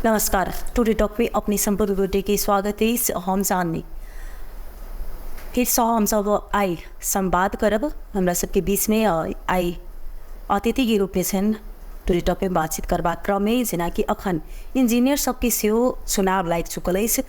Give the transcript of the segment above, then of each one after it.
नमस्कार, today talk में अपने सम्पूर्ण गोटे के स्वागत अछि। हम चांदनी फिरसँ हमसब आइ संवाद करब। हमरा सबके बीचमे आइ अतिथिके रूपमे छनि टुडे टॉकमे बातचीत करबाक क्रममे, जेनाकि अखन इंजीनियर सबके सेहो चुनाव लागि चुकल अछि।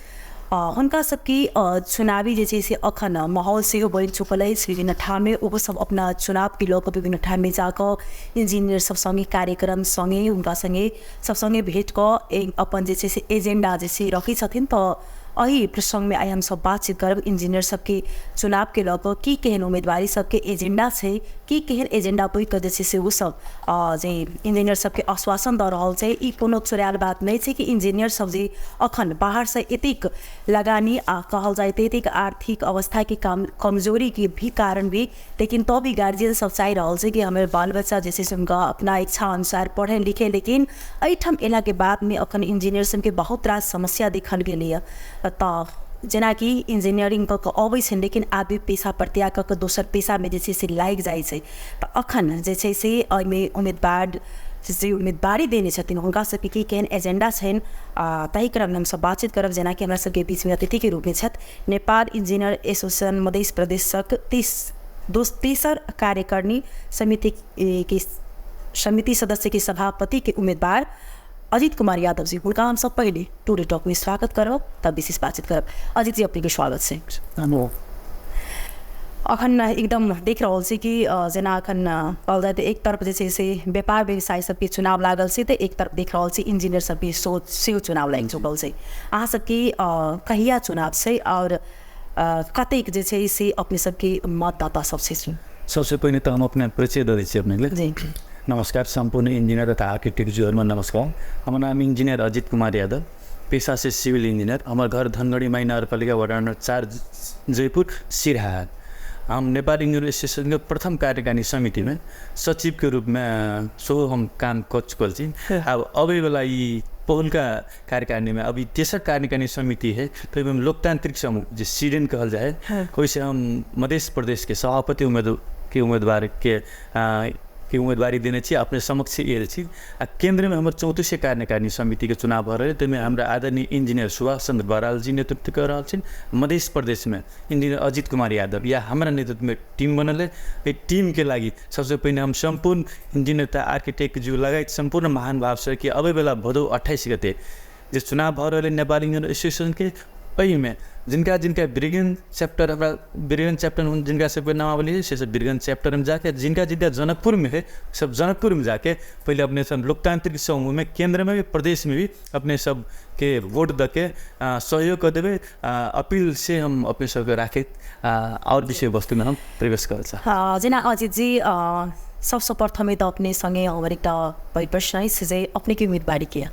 हुनका सबके चुनावी जे छै से अखन माहौल सेहो बनि चुकल अछि। विभिन्न ठाममे ओहो सब अपना चुनावके लऽ कऽ विभिन्न ठाममे जाकऽ इंजीनियर सब सङ्गे कार्यक्रम सङ्गे हुनका सङ्गे सब सङ्गे भेँट कऽ अपन जे छै से एजेंडा जे छै रखै छथिन। तऽ एहि प्रसङ्गमे आइ हमसब बातचीत करब इंजीनियर सबके चुनावके लऽ कऽ की केहन उम्मीदवारी सबके एजेंडा छै, की केहन एजेंडा बोकि कऽ जे छै से ओसब जे इंजीनियर सबके आश्वासन दऽ रहल छै। ई कोनो चोरायल बात नहि छै कि इंजीनियर सब जे अखन बाहरसँ एतेक लगानी आ कहल जाय तऽ एतेक आर्थिक अवस्थाके काम कमजोरीके भी कारण भी, लेकिन तो भी गार्जियन सब चाहि रहल छै कि हमर बाल बच्चा जे छै से हुनका अपना इच्छा अनुसार पढ़ै लिखै। लेकिन एहिठाम अयलाके बादमे अखन इंजीनियर सबके बहुत रास समस्या देखल गेलैए। तऽ जेनाकि इंजीनियरिंग कऽ कऽ अबै छै, लेकिन आदमी पेशा परित्याग कऽ कऽ दोसर पेशामे जे छै से लागि जाइ छै। तऽ अखन जे छै से एहिमे उम्मीदवार जे उम्मीदवारी देने छथिन हुनका सबके की केहन एजेंडा छनि, ताहि क्रममे हमसब बातचीत करब। जेनाकि हमरा सबके बीचमे अतिथिके रूपमे छथि नेपाल इंजीनियर एसोसिएशन मधेश प्रदेशक तेसर कार्यकारिणी समिति के समिति सदस्य के सभापति के उम्मीदवार अजित कुमार यादव जी। हुनका हम सब पहले टुडे टॉक में स्वागत करब, तब विशेष बातचीत करब। अजित जी, अपने के स्वागत छै। अखन एकदम देख रहल छी कि जेना अखन कहल जाय तऽ एक तरफ जे छै से व्यापार व्यवसाय सबके चुनाव लागल छै, तऽ एक तरफ देख रहल छी इंजीनियर सबके सोच सेहो चुनाव लागि चुकल छै। अहाँ सबके कहिया चुनाव छै आओर कतेक जे छै से अपने सबके मतदाता सब छै? सबसे पहिने तऽ हम अपने परिचय दऽ दै छी अपनेके। जी नमस्कार, सम्पूर्ण इंजीनियर तथा आर्किटेक्ट जीहरूमा नमस्कार। हमर नाम इंजीनियर अजित कुमार यादव, पेशा से सिविल इंजीनियर। हमर घर धनगढी माई नगरपालिका वार्ड नम्बर 4 जयपुर सिरहा। हम नेपाल इंजीनियर एसोसिएसनके प्रथम कार्यकारिणी समितिमे सचिवके रूपमे सेहो हम काम कऽ चुकल छी। आब अबैवला ई पहिलुका कार्यकारिणीमे अब ई तेसर कार्यकारिणी समिति है, तऽ ओहिमे लोकतान्त्रिक समूह जे सीडेन कहल जाइ है, ओहिसँ हम मध्य प्रदेशके सभापति उम्मीदवार के उम्मीदवारी देने छी, अपने समक्ष आयल छी। आ केन्द्रमे हमर 34 कार्यकारिणी समितिके चुनाव भऽ रहल, ताहिमे हमरा आदरणीय इंजीनियर सुभाष चन्द्र बराल जी नेतृत्व कऽ रहल छथिन। मध्य प्रदेशमे इंजीनियर अजित कुमार यादव या हमरा नेतृत्वमे टीम बनल है। एहि टीमके लागि सबसे पहिने हम सम्पूर्ण इंजीनियर तथा आर्किटेक्ट ज्यू लगायत सम्पूर्ण महानुभावसँ कि अबैवला भदौ 28 गते जे चुनाव भऽ रहल है नेपाल इंजीनियर एसोसिएशनके, एहिमे जिनका जिनका वीरगंज चैप्टर, हमरा वीरगंज चैप्टर जिनका सबके नामावली है से सब वीरगंज चैप्टरमे जाके, जिनका जिनका जनकपुरमे है सब जनकपुरमे जाके पहिले अपने सब लोकतांत्रिक समूहमे केन्द्रमे भी प्रदेशमे भी अपने सबके वोट दऽ के सहयोग कऽ देबै, अपील से हम अपने सबके राखैत आओर विषय वस्तुमे हम प्रवेश करऽ चाहब। हाँ, जेना अजित जी, सबसँ प्रथमे तऽ अपने सँगे हमर एकटा पैघ प्रश्न अछि जे अपनेके उम्मीदवारी किया?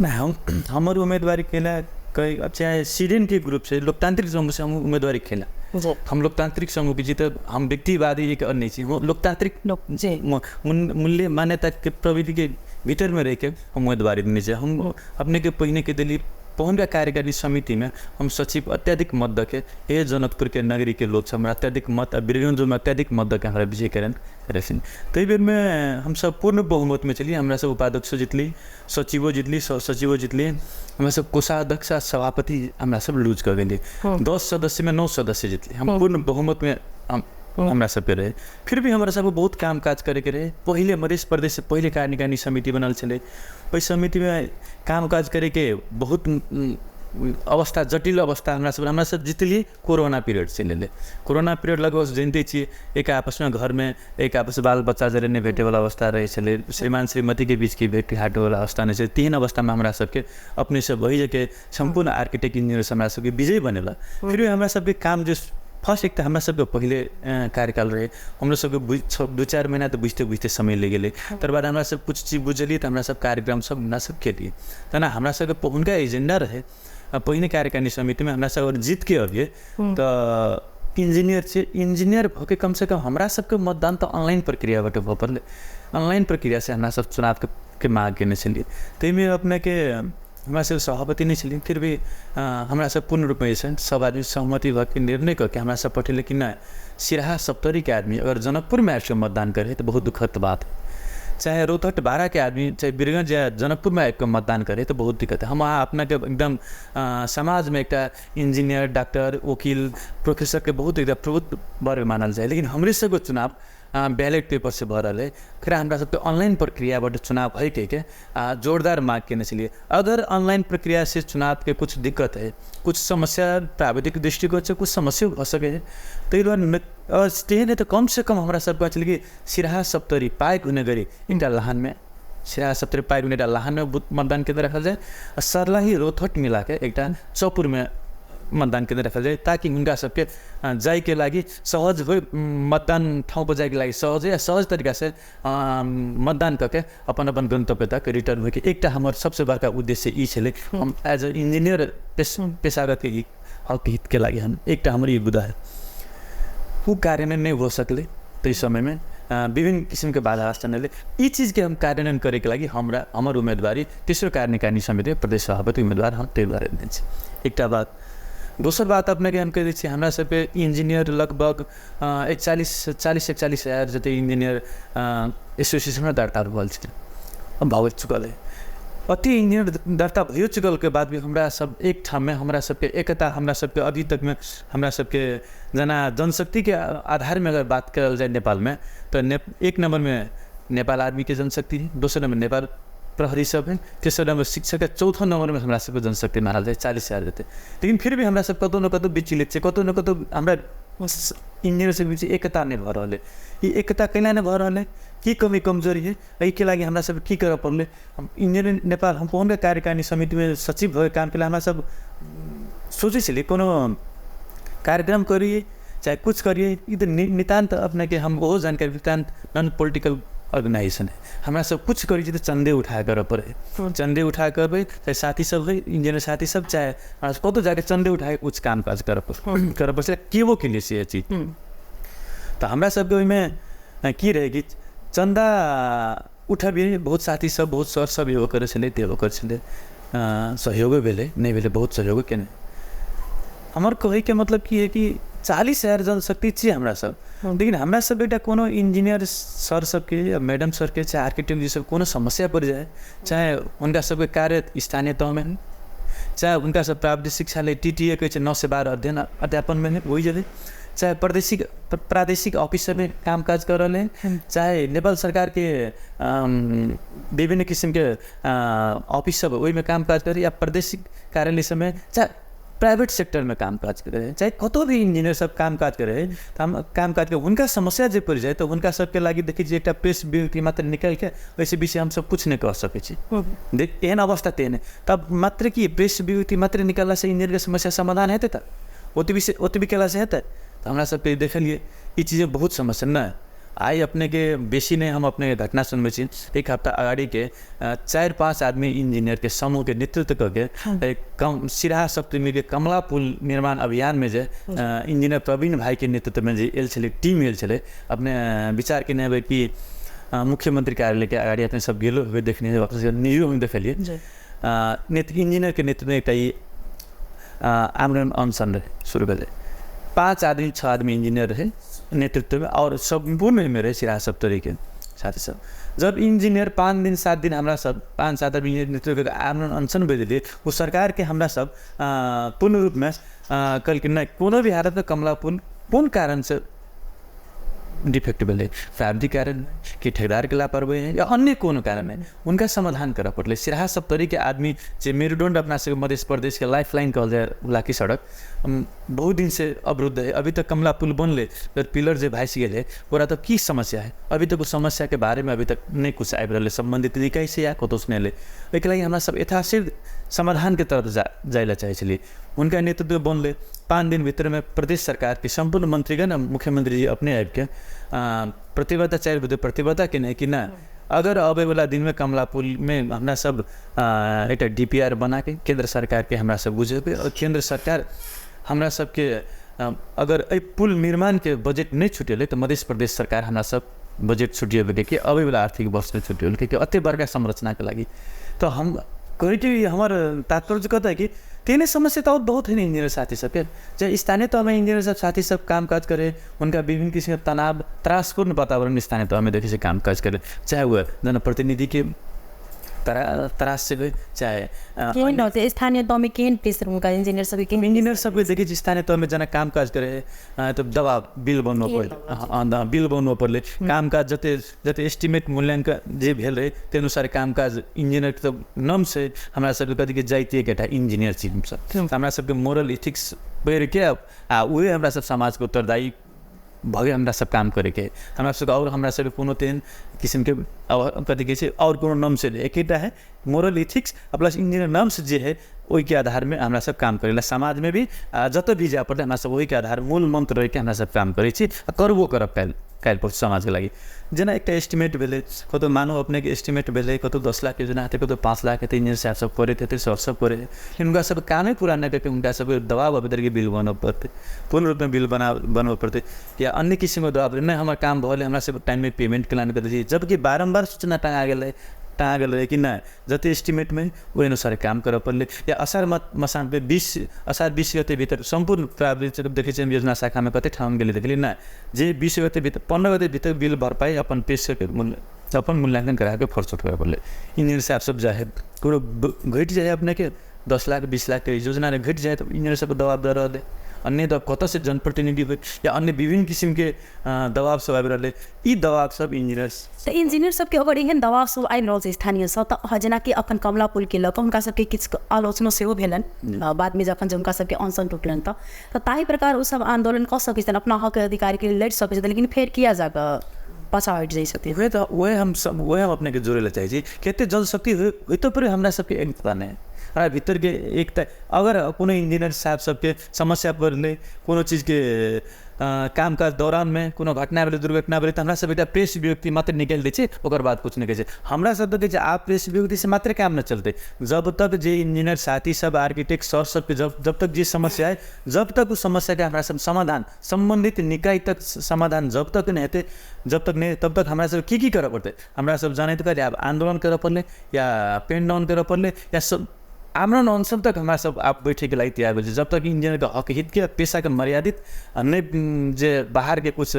नहि, हम हमर उम्मीदवारी केला कहीं चाहे सीडन के ग्रुप से लोकतांत्रिक समूह से हम उम्मीदवारी खेला। हम लोकतांत्रिक समूह के जीत, हम व्यक्तिवादी एक अन्य छी, लोकतांत्रिक मूल्य मान्यता के प्रविधि के भीतर में रह के हम उम्मीदवारी देने छी। हम अपने के पहिने के दिली पहिलका कार्यकारिणी समितिमे हम सचिव अत्याधिक मत दऽ के हे जनकपुर के नगरी के लोग हमरा अत्याधिक मत आ वीरगंजोमे अत्याधिक मत दऽ के हमरा विजय करेन रहथिन। ताहि बेरमे हमसब पूर्ण बहुमतमे छलियै, हमरा सब उपाध्यक्षो जितली, सचिवो जितली, सचिवो जितली, हमरा सब कोषाध्यक्ष आ सभापति हमरा सब लूज कऽ गेलियै। 10 सदस्यमे 9 सदस्य जितली, हम पूर्ण बहुमतमे हमरा सबके रहे। फिर भी हमरा सबके बहुत काम काज करैके रहे। पहिले मध्य प्रदेश से पहिले कार्यकारिणी समिति बनल छलै, ओहि समितिमे काम काज करैके बहुत अवस्था जटिल अवस्था हमरा सब जितलियै। कोरोना पीरियड चलि एलै, कोरोना पीरियड लगभग जनिते छियै, एक आपसमे घरमे एक आपस बाल बच्चा जरे नहि भेटैवला अवस्था रहै छलै, श्रीमान श्रीमतीके बीचके भेट घाटवला अवस्था नहि छलै। तेहन अवस्थामे हमरा सबके अपनेसँ भऽ सम्पूर्ण आर्किटेक्ट इन्जिनियर हमरा सबके विजय बनेलक। फिर भी हमरा सबके काम जे फर्स्ट एक तऽ हमरा सबके पहिले कार्यकाल रहे, हमरो सबके 2-4 महीना तऽ बुझिते बुझिते समय लागि गेलै। तकर बाद हमरा सब कुछ चीज बुझलियै तऽ हमरा सब कार्यक्रम सब हमरा सब केलियै। तेना हमरा सबके हुनका एजेंडा रहे पहिने कार्यकारिणी समितिमे हमरा सब अगर जीतके अबियै तऽ इंजीनियर छियै, इंजीनियर भऽ के कमसँ कम हमरा सबके मतदान तऽ ऑनलाइन प्रक्रियाबाट भऽ पड़लै। ऑनलाइन प्रक्रियासँ हमरा सब चुनावके माग केने छलियै। ताहिमे अपनेके हमरा सब सभापति नहि छलियै, फिर भी हमरा सब पूर्ण रूपमे जे छै सब आदमी सहमति भऽ के निर्णय कऽ के हमरा सब पठेलै कि नहि सिरहा सप्तरीके आदमी अगर जनकपुरमे आबिके मतदान करै तऽ बहुत दुःखद बात है। चाहे रौतहट 12 के आदमी चाहे वीरगंज या जनकपुरमे आबि कऽ मतदान करे तऽ बहुत दिक्कत है। हम अहाँ अपनाके एकदम समाजमे एकटा इंजीनियर, डॉक्टर, वकील, प्रोफेसरके बहुत एकटा प्रबुद्ध वर्ग मानल जाय, लेकिन हमरे सबके चुनाव बैलेट पेपर से भऽ रहल है। फिर हमरा सबके ऑनलाइन प्रक्रियाबाट चुनाव है के जोरदार माग केने छलियै। अगर ऑनलाइन प्रक्रिया से चुनावके कुछ दिक्कत है, कुछ समस्या प्राविधिक दृष्टिकोण से कुछ समस्या भऽ सकै है, ताहि दुआरे तेहन है तऽ कम से कम हमरा सबके छलै कि सिराहा सप्तरी पाइक हुने गरी एकटा लहानमे, सिराहा सप्तरी पाइक हुने एकटा लहानमे मतदान केन्द्र राखल जाय आ सर्लाही रौतहट मिलाके एकटा चौपुरमे मतदान केन्द्र राखल जाय, ताकि हुनका सबके जाइके लागि सहज हो, मतदान ठाउँपर जाइके लागि सहज हो या सहज तरिकासँ मतदान कऽ के अपन अपन गन्तव्य तक रिटर्न होइके एकटा हमर सबसँ बड़का उद्देश्य ई छलै। हम एज अ इन्जिनियर पेशागत हक हितके लागि हम एकटा हमर ई बुदा है। ओ कार्यान्वयन नहि हो सकलै ताहि समयमे, विभिन्न किसिमके बाधा अड़चन। ई चीजके हम कार्यान्वयन करैके लागि हमरा हमर उम्मेदवारी तेस्रो कार्यकारिणी समिति प्रदेश सभापति उम्मेदवार हम ताहि दुआरे देने छी। एकटा बात। दोसर बात अपनेके हम कहि दै छी, हमरा सबके इंजीनियर लगभग 41 हजार जते इंजीनियर एसोसिएशनमे दर्ता भऽ छै, भऽ चुकल है। अति इंजीनियर दर्ता भयो चुकलके बाद भी हमरा सब एक ठाममे हमरा सबके एकता, हमरा सबके अभी तकमे हमरा सबके जेना जनशक्तिके आधारमे अगर बात करल जाय नेपालमे तऽ एक नम्बरमे नेपाल आर्मीके जनशक्ति है, दोसर नम्बर नेपाल प्रहरी सब है, तेसर नम्बर शिक्षक है, चौथा नम्बरमे हमरा सबके जनशक्ति मानल जाय 40 हजार जते। लेकिन फिर भी हमरा सब कतौ न कतौ विचलित छै, कतौ न कतौ हमरा इंजीनियर सबके बीच एकता नहि भऽ रहल है। ई एकता कैला नहि भऽ रहल है, की कमी कमजोरी है, एहिके लागि हमरा सब की करऽ पड़लै। हम इंजीनियर नेपाल हम कोन कार्यकारिणी समितिमे सचिव भऽ काम केला, हमरा सब सोचै छलियै कोनो कार्यक्रम करियै चाहे कुछ करियै, ई तऽ नितान्त अपनेके हम ओहो जानकारी नितान्त नॉन पोलिटिकल ऑर्गेनाइजेशन है। हमरा सब कुछ करै छी तऽ चन्दे उठा करऽ पड़ै, चन्दे उठा करबै चाहे साथी सब है इंजीनियर साथी सब, चाहे हमरा सब कतहु जाके चन्दे उठा के कुछ काम काज करऽ पड़ै केबो के लिए से चीज। तऽ हमरा सबके ओहिमे की रहै कि चन्दा उठबियै, बहुत साथी सब बहुत सर सब इहो करै छलै देबो करै छलै, सहयोगो भेलै नहि भेलै, बहुत सहयोगो केने। हमर कहैके मतलब की है कि 40 हजार जनशक्ति छियै हमरा सब, लेकिन हमरा सब एकटा कोनो इंजीनियर सर सबके या मैडम सरके चाहे आर्किटेक्ट जी सब कोनो समस्या पड़ि जाय, चाहे हुनका सबके कार्य स्थानीय तहमे, चाहे हुनका सब प्राविधिक शिक्षा ले TTA कहै छै 9 से 12 अध्ययन अध्यापनमे होइ जेतै, चाहे प्रादेशिक ऑफिसरमे काम काज कर रहल है, चाहे नेपाल सरकारके विभिन्न किसिमके ऑफिस सब ओहिमे काम काज करे या प्रादेशिक कार्यालय सबमे, चाहे प्राइवेट सेक्टरमे काम काज करे, चाहे कतौ भी इंजीनियर सब काम काज करे, तऽ हम काम काज के हुनका समस्या जे पड़ि जाय तऽ हुनका सबके लागि देखै छियै एकटा प्रेस विज्ञप्ति मात्र निकालिके ओहिसँ बेसी हमसब कुछ नहि कऽ सकै छी। देख एहन अवस्था तेहन है, तब मात्र की प्रेस विज्ञप्ति मात्र निकाललासँ इंजीनियरके समस्या समाधान हेतै? तऽ ओतबी केलासँ हेतै? तऽ हमरा सबके देखलियै ई चीज बहुत समस्या नहि। आइ अपनेके बेसी नहि, हम अपनेके घटना सुनबै छी। एक हप्ता अगाडिके 4-5 आदमी इंजीनियरके समूहके नेतृत्व कऽ के एक सिराहा सप्तमीके कमला पुल निर्माण अभियानमे जे इंजीनियर प्रवीण भाइके नेतृत्वमे जे आयल छलै टीम आयल छलै, अपने विचार केने हेबै कि मुख्यमंत्री कार्यालयके अगाडि अपने सब गेलो हेबै देखने हेबै, अपने सब न्यूजोमे देखलियै। इंजीनियरके नेतृत्वमे एकटा ई आमरण अनसन रहै सुरु भेलै। 5 आदमी 6 आदमी इंजीनियर रहे नेतृत्वमे और सम्पूर्ण में रहे सिराहा सप्तरीके साथी सब। जब इंजीनियर 5 दिन 7 दिन हमरा सब 5-7 आदमी इंजीनियर नेतृत्व आमरण अनसन भेजलियै, ओ सरकारके हमरा सब पूर्ण रूपमे कहलकै नहि कोनो भी हालतमे कमला पुल कोन कारणसँ डिफेक्ट भेलै, प्राविधिक कारण कि ठेकेदारके लापरवाही है या अन्य कोनो कारण है, उनका समाधान करऽ पड़लै। सिराहा सप्तरीके आदमी जे मेरुदण्ड अपना सबके मध्य प्रदेशके लाइफ लाइन कहल जाय हुलाकी सड़क बहुत दिन से अवरुद्ध है, अभी तक कमला पुल बनलै पर पिलर जे भासि गेलै ओकरा तऽ की समस्या है, अभी तक ओ समस्याके बारेमे अभी तक नहि कुछ आबि रहलै सम्बन्धित निकाय से या कतहुसँ नहि एलै। ओहिके लागि हमरा सब यथाशीघ्र समाधानके तरफ जाइ लए चाहै छलियै। हुनका नेतृत्व बनलै 5 दिन भित्रमे प्रदेश सरकारके सम्पूर्ण मन्त्रीगण मुख्यमन्त्री जी अपने आबिके प्रतिबद्धता 4 बुधे प्रतिबद्धता केने कि नहि अगर अबैवला दिनमे कमला पुलमे हमरा सब एकटा DPR बनाके केन्द्र सरकारके हमरा सब बुझेबै और केन्द्र सरकार हमरा सबके अगर एहि पुल निर्माणके बजट नहि छुटेलै तऽ मध्य प्रदेश सरकार हमरा सब बजट छुटिएबै कि अबैवला आर्थिक वर्षमे छुटिएलै, कियाकि अते बड़का संरचनाके लागि। तऽ हम कहैके हमर तात्पर्य कतऽ है कि तेहने समस्या तऽ और बहुत है इंजीनियर साथी सबके। चाहे स्थानीय तहमे इंजीनियर सब साथी सब काम काज करे, उनका विभिन्न किसिमके तनाव त्रासपूर्ण वातावरण स्थानीय तहमे देखै छै काम काज करे, चाहे वह जनप्रतिनिधि के त्रास से होइ, चाहे स्थानीय तहमे केहन प्रेसर हुनका इंजीनियर सबके? इंजीनियर सबके देखै छी स्थानीय तहमे जेना काम काज करे तऽ दबाव बिल बनबऽ पड़लै, बिल बनबऽ पड़लै, काम काज जते जते एस्टिमेट मूल्याङ्कन जे भेल रहै ताहि अनुसार काम काज इंजीनियर तऽ नम्स है। हमरा सबके कथी के जाइते एकटा इंजीनियर छी हमसब, हमरा सबके मोरल इथिक्स बढ़िके आ उहे हमरा सब समाजके उत्तरदायी भगे हमरा सब काम करेके। हमरा सबके और हमरा सबके कोनो तेहन किसिमके कथी कहै छै और कोनो नम्स है, एकेटा है मोरल इथिक्स आ प्लस इंजीनियर नम्स जे है ओहिके आधारमे हमरा सब काम करेला। समाजमे भी जतऽ भी जाय पड़तै हमरा सब ओहिके आधार मूल मंत्र रहिके हमरा सब काम करै छी आ करबो करब काल्हि काल्हि परसू समाजके लागि। जेना एकटा एस्टिमेट भेलै, कतौ मानू अपनेके एस्टिमेट भेलै, कतौ 10 लाख योजना हेतै, कतौ 5 लाख हेतै, इंजीनियर साहब सब करैत हेतै, सर सब करै, हुनका सब कामे पूरा नहि करतै, हुनका सबके दबाव अबै कि बिल बनबऽ पड़तै, पूर्ण रूपमे बिल बनबऽ पड़तै या अन्य किसिमके दबाव नहि हमर काम भऽ गेलै, हमरा सब टाइममे पेमेंट केना नहि करै छी, जबकि बारम्बार सूचना टँगा गेलै रहे कि नहि जते एस्टिमेटमे ओहि अनुसार काम करऽ पड़लै। या असार मसान्तमे असार 20 गते भित्र सम्पूर्ण प्राविधिक देखै छियै योजना शाखामे कते ठाउँ गेलै देखलियै नहि, जे 20 गते भित्र 15 गते भित्र बिल भरपाई अपन पेश मूल्य अपन मूल्याङ्कन कराके फर्सट करऽ पड़लै। इंजीनियर साहब सब जाहे कोनो घटि जाइ अपनेके 10 लाख 20 लाखके योजना घटि जाए तऽ इंजीनियर सबके दबाव दऽ रहलै, अन्य दबाव कतऽसँ जनप्रतिनिधि होइ या अन्य विभिन्न किसिमके दबाव सब आबि रहलै, ई दबाव सब इंजीनियर तऽ इंजीनियर सबके अगर एहन दबाव सब आबि रहल छै स्थानीयसँ तऽ जेनाकि अखन कमला पुलके लऽ कऽ हुनका सबके किछु आलोचना सेहो भेलनि बादमे जखन जे हुनका सबके अनशन टूटलनि तऽ ताहि प्रकार ओसब आन्दोलन कऽ सकै छथिन, अपना हक अधिकारके लड़ि सकै छथिन, लेकिन फेर किया जाकऽ पाछा हटि जाइ छथिन? वएह तऽ वएह हम सब वएह हम अपनेके जोड़ै लए चाहै छी कि एते जनशक्ति होइतो पर हमरा सबके एकता नहि, हमरा भीतरके एकता। अगर कोनो इंजीनियर साहब सबके समस्या पड़लै, कोनो चीजके काम काज दौरानमे कोनो घटना भेलै, दुर्घटना भेलै, तऽ हमरा सब एकटा प्रेस विज्ञप्ति मात्र निकालि दै छै, ओकर बाद कुछ नहि कहै छै। हमरा सब तऽ कहै छै आब प्रेस विज्ञप्तिसँ मात्रे काम नहि चलतै, जब तक जे इंजीनियर साथी सब आर्किटेक्ट सर सबके जब तक जे समस्या है, जब तक ओ समस्याके हमरा सब समाधान सम्बन्धित निकाय तक समाधान जब तक नहि हेतै, जब तक नहि तब तक हमरा सब की की करऽ पड़तै? हमरा सब जानैत कऽ आब आन्दोलन करऽ पड़लै या पेन डाउन करऽ पड़लै या सब आमरण अनशन तक हमरा सब आब बैठेके लागि तैयार भेल छै, जब तक इंजीनियरके हक हितके पेशाके मर्यादित नहि जे बाहरके कुछ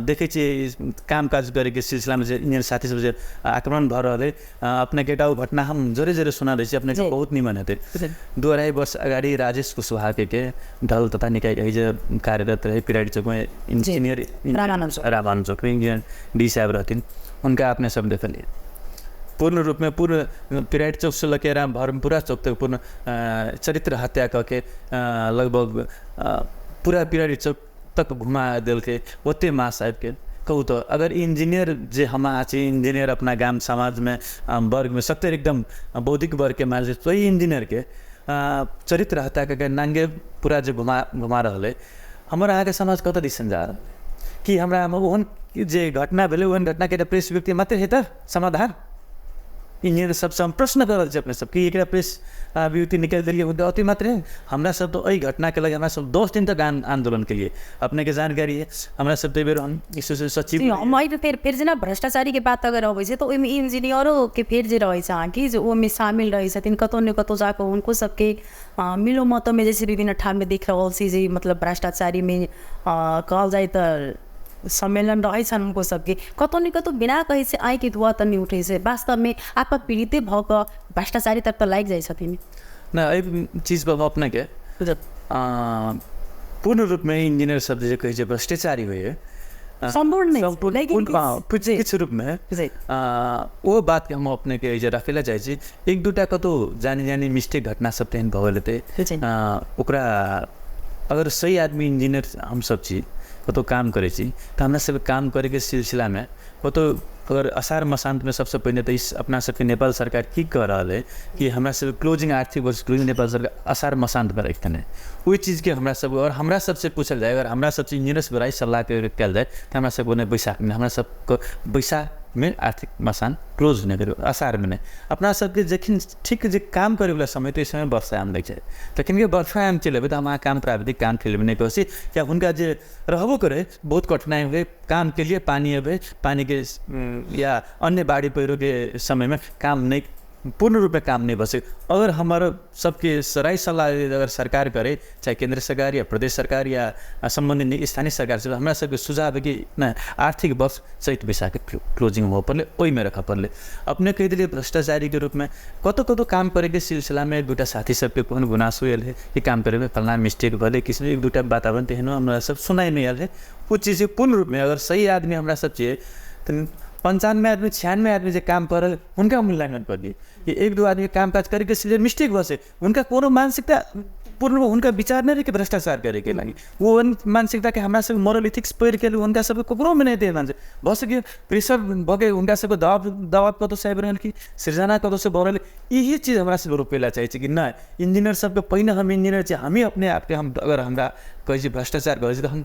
देखै छियै काम काज करैके सिलसिलामे जे इंजीनियर साथी सब जे आक्रमण भऽ रहल है। अपनेके एकटा ओ घटना हम जरे जरे सुना दै छी, अपनेके बहुत निमन हेतै। 2-2.5 वर्ष अगाडि राजेश कुशवाहाके के दल तथा निकाय जे कार्यरत रहे पिराइड चौकमे इंजीनियर रामानन्द चौकमे इंजीनियर डी साहब रहथिन, हुनका अपने सब देखलियै पूर्ण रूपमे पूर्ण पिराइड चौकसँ लऽ के राम भरमपुरा चौक तक पूर्ण चरित्र हत्या कऽ के लगभग पूरा पिराइड चौक तक घुमा देलकै ओते मास आबिके। कहू तऽ अगर इंजीनियर जे हम अहाँ छी, इंजीनियर अपना गाम समाजमे वर्गमे सत्तर एकदम बौद्धिक वर्गके मानि छै, ओहि इंजीनियरके चरित्र हत्या कऽ के नाङ्गे पूरा जे घुमा घुमा रहल है, हमर अहाँके समाज कतऽ दिसन जा रहल है? कि हमरा ओहन जे घटना भेलै ओहन घटनाके एकटा प्रेस व्यक्ति मात्रै हेतै समाधान? इंजीनियर सबसँ हम प्रश्न कर रहल छी अपने सब कि एकरा प्रेस विज्ञप्ति निकालि देलियै हुनका अति मात्रे? हमरा सब तऽ एहि घटनाके लऽ हमरा सब 10 दिन तक आन्दोलन केलियै, अपनेके जानकारी है। हमरा सब तऽ बेर हम सचिव हम एहि फेर फेर जेना भ्रष्टाचारीके बात अगर अबै छै तऽ ओहिमे इंजीनियरोके फेर जे रहै छै अहाँके जे ओहिमे शामिल रहै छथिन, कतहु ने कतहु जाकऽ हुनको सबके मिलो मतोमे जैसे विभिन्न ठाममे देख रहल छी जे मतलब भ्रष्टाचारीमे कहल जाय तऽ सम्मेलन रहै छनि हुनको सबके, कतहु ने कतहु बिना कहै छै आँखिके धुआँ तऽ नहि उठै छै, वास्तवमे आत्मा पीड़िते भऽ कऽ भ्रष्टाचारी तक तऽ लागि जाइ छथिन। नहि, एहि चीजपर हम अपनेके पूर्ण रूपमे इंजीनियर सब जे कहै छै भ्रष्टाचारी होइए सम्पूर्ण किछु रूपमे ओ बातके हम अपनेके जे राखै लए चाहै छी। 1-2 कतहु जानी जानी मिस्टेक घटना सब तेहन भऽ गेल हेतै, ओकरा अगर सही आदमी इंजीनियर हमसब छी कतहु काम करै छी तऽ हमरा सबके काम करैके सिलसिलामे कतहु अगर असार मसान्तमे सबसँ पहिने तऽ अपना सबके नेपाल सरकार की कऽ रहल है कि हमरा सबके क्लोजिंग आर्थिक वर्ष क्लोजिंग नेपाल सरकार असार मसान्तमे रखितने ओहि चीजके हमरा सब और हमरा सबसे पूछल जाय, अगर हमरा सबसे इंजीनियर राय सल्लाह कयल जाय तऽ हमरा सबके ओने बैसाखमे हमरा सबके बैसाखमे आर्थिक मसान क्लोज नहि करू असारमे नहि। अपना सबके जखन ठीक जे काम करैवला समय तऽ समय वर्षायाम लागि जाइ, तखन के वर्षायाम चलि अबै तऽ हम अहाँ काम प्राविधिक काम खेलबै नहि कऽ या हुनका जे रहबो करै बहुत कठिनाइ हुए काम के लिए पानी अबै पानीके या अन्य बाढी पहिरोके समयमे काम नहि पूर्ण रूपमे काम नहि भऽ सकै। अगर हमर सबके सराय सलाह अगर सरकार करे, चाहे केंद्र सरकार या प्रदेश सरकार या सम्बन्धित स्थानीय सरकार से, हमरा सबके सुझाव है कि नहि आर्थिक वर्ष चैत बैसाख क्लोजिंग हुअ पड़लै, ओहिमे रखऽ पड़लै। अपने कहि देलियै भ्रष्टाचारीके रूपमे कतहु कतहु काम करैके सिलसिलामे एक दूटा साथी सबके कोनो गुनासो आयल है कि काम करैमे फल्लाँ मिस्टेक भेलै, किछु एक दूटा वातावरण तेहनो हमरा सब सुनाइमे आयल है। ओ चीज पूर्ण रूपमे अगर सही आदमी हमरा सब छियै तऽ 95 आदमी 96 आदमी जे काम कर हुनका मूल्यांकन कर दिए कि एक दू आदमी काम काज करैके सिलसिला मिस्टेक भऽ सके, हुनका कोनो मानसिकता पूर्ण हुनका विचार नहि रहै कि भ्रष्टाचार करैके लागि, ओ मानसिकताके हमरा सब मोरल इथिक्स पढ़ि के हुनका सबके ककरोमे नहि दे मान्छ भऽ सके प्रेसर भऽ के हुनका सबके दबाव कतौसँ आबि रहल कि सृजना कतौसँ भऽ रहल। यही चीज हमरा सबके रोकै लए चाहै छी कि नहि इंजीनियर सबके पहिने हम इंजीनियर छी, हमही अपने आपके हम अगर हमरा कहै छी भ्रष्टाचार करै छी तऽ हम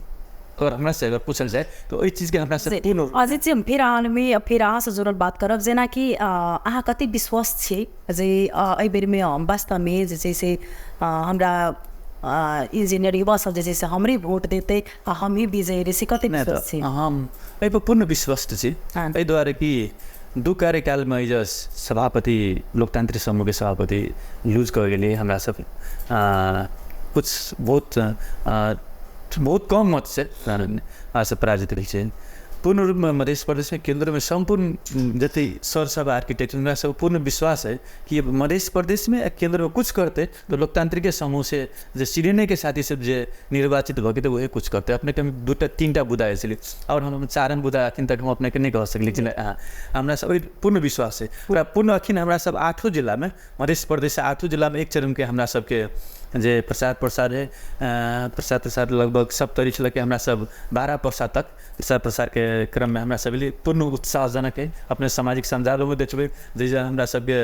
अगर हमरा से अगर पूछल जाए तो एहि चीजके हमरा सब पूर्ण। अजित जी, हम फेर अहाँमे फेर अहाँसँ जुड़ल बात करब, जेनाकि अहाँ कतेक विश्वस्त छी जे एहि बेरमे हम वास्तवमे जे छै से हमरा इंजीनियर युवा सब जे छै से हमरे वोट देतै आ हमही विजयी रहै, से कतेक विश्वस्त छी? हम एहिपर पूर्ण विश्वस्त छी, एहि दुआरे कि दू कार्यकालमे एहि जे सभापति लोकतान्त्रिक समूहके सभापति लूज कऽ गेलियै हमरा सब कुछ बहुत बहुत कम मत से पराजित भेल छै। पूर्ण रूपमे मध्य प्रदेशमे केन्द्रमे सम्पूर्ण जते सर सब आर्किटेक्ट हुनका सब पूर्ण विश्वास है कि मध्य प्रदेशमे आ केन्द्रमे कुछ करतै तऽ लोकतांत्रिक समूह से जे सिरेने साथी सब जे निर्वाचित भऽ के वही कुछ करतै। अपनेके हम दूटा तीनटा बुदा छलै और हम चारम बुदा अखन तक हम अपनेके नहि कह सकली। हमरा सब पूर्ण विश्वास है पूरा पूर्ण। अखन हमरा सब आठों जिलामे मध्य प्रदेश आठों जिलामे एक चरणके हमरा सबके जे प्रचार प्रसार है, प्रचार प्रसार लगभग सब तरी से लगे हमरा सब 12 प्रसार तक प्रचार प्रसार के क्रम में हमरा सब पूर्ण उत्साहजनक है। अपने सामाजिक सञ्जालमे देखबै जैसे हमरा सबके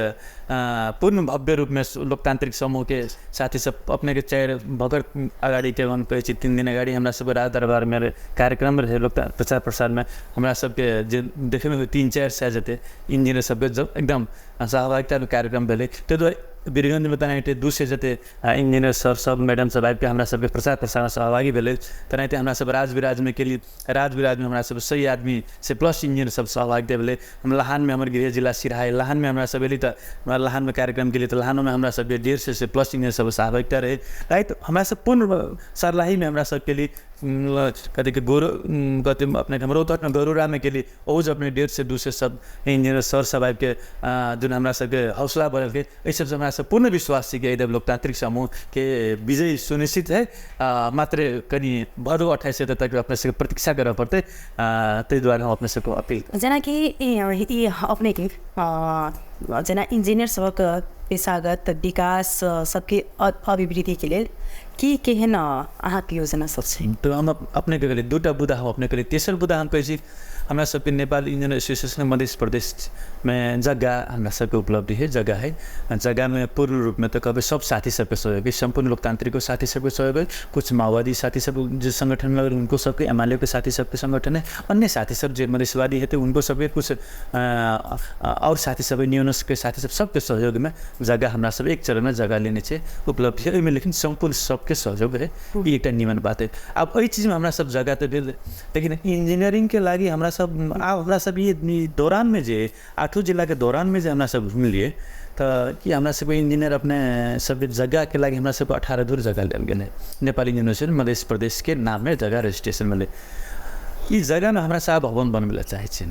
पूर्ण भव्य रूपमे लोकतान्त्रिक समूहके साथी सब अपने के चारि भगर अगाडिके हम कहै छी 3 दिन अगाडि हमरा सबके राज दरबारमे कार्यक्रम रहे लोकता प्रचार प्रसारमे हमरा सबके जे देखैमे 3-4 सय जते इन्जिनियर सबके जब एकदम सहभागितामे कार्यक्रम भेलै। ताहि दुआरे वीरगंजमे तेनाहिते 200 जते इंजीनियर सर सब मैडम सब आबिके हमरा सबके प्रचार प्रसारमे सहभागी भेलै। तेनाहिते हमरा सब राजविराजमे केलिए, राजविराजमे हमरा सब 100 आदमी से प्लस इंजीनियर सब सहभागिता भेलै। हम लहानमे हमर गृह जिला सिराहा लहानमे हमरा सब एली तऽ हमरा लहानमे कार्यक्रम केलिए तऽ लहानोमे हमरा सबके 150 से प्लस इंजीनियर सब सहभागिता रहै। राति हमरा सब पूर्ण सर्लाहीमे हमरा सब केली, कथी गोरो कथी अपने रौतहटमे गरुड़ामे केली, ओहो अपने 150 से 200 सब इंजीनियर सर सब आबिके जुन हमरा सबके हौसला बढ़ेलकै। एहि सबसँ हमरा सब पूर्ण विश्वास छी कि एहि लोकतान्त्रिक समूहके विजय सुनिश्चित है। मात्र कनि भदौ 28 गते तक अपने सबके प्रतीक्षा करऽ पड़तै, ताहि दुआरे हम अपने सबके अपील। जेनाकि ई अपनेके जेना इंजीनियर सबक पेशागत विकास सबके अभिवृद्धिके लेल की केहन अहाँके योजना सब छै? तऽ हम अपने के कहलियै दूटा बुदा हम अपने कहलियै, तेसर बुदा हम कहै छी हमरा सबके नेपाल इंजीनियर एसोसिएशन मध्य प्रदेशमे जग्गा हमरा सबके उपलब्धि है, जग्गा है। जग्गामे पूर्ण रूपमे तऽ कहबै सब साथी सबके सहयोग है, सम्पूर्ण लोकतान्त्रिक साथी सबके सहयोग है, कुछ माओवादी साथी सब जे संगठन लगल उनको सबके, एमाले के साथी सबके संगठन है, अन्य साथी सब जे मधेशवादी हेतै उनको सबके, कुछ और साथी सब न्यूनस के साथी सब सबके सहयोगमे जग्गा हमरा सब एक चरणमे जग्गा लेने छै, उपलब्धि है ओहिमे। लेकिन सम्पूर्ण सबके सहयोग है, ई एकटा निमन बात है। आब एहि चीजमे हमरा सब जग्गा तऽ भेल, लेकिन इंजीनियरिंगके लागि हमरा सब आब हमरा सब ई दौरानमे जे आठों जिलाके दौरानमे जे हमरा सब घुमलियै तऽ कि हमरा सबके इंजीनियर अपने सब जग्गाके लागि हमरा सबके 18 धुर जग्गा लेल गेलै। नेपाल इंजीनियर मध्य प्रदेशके नाममे जग्गा रजिस्ट्रेशन भेलै। ई जग्गामे हमरा सब भवन बनबै लए चाहै छी।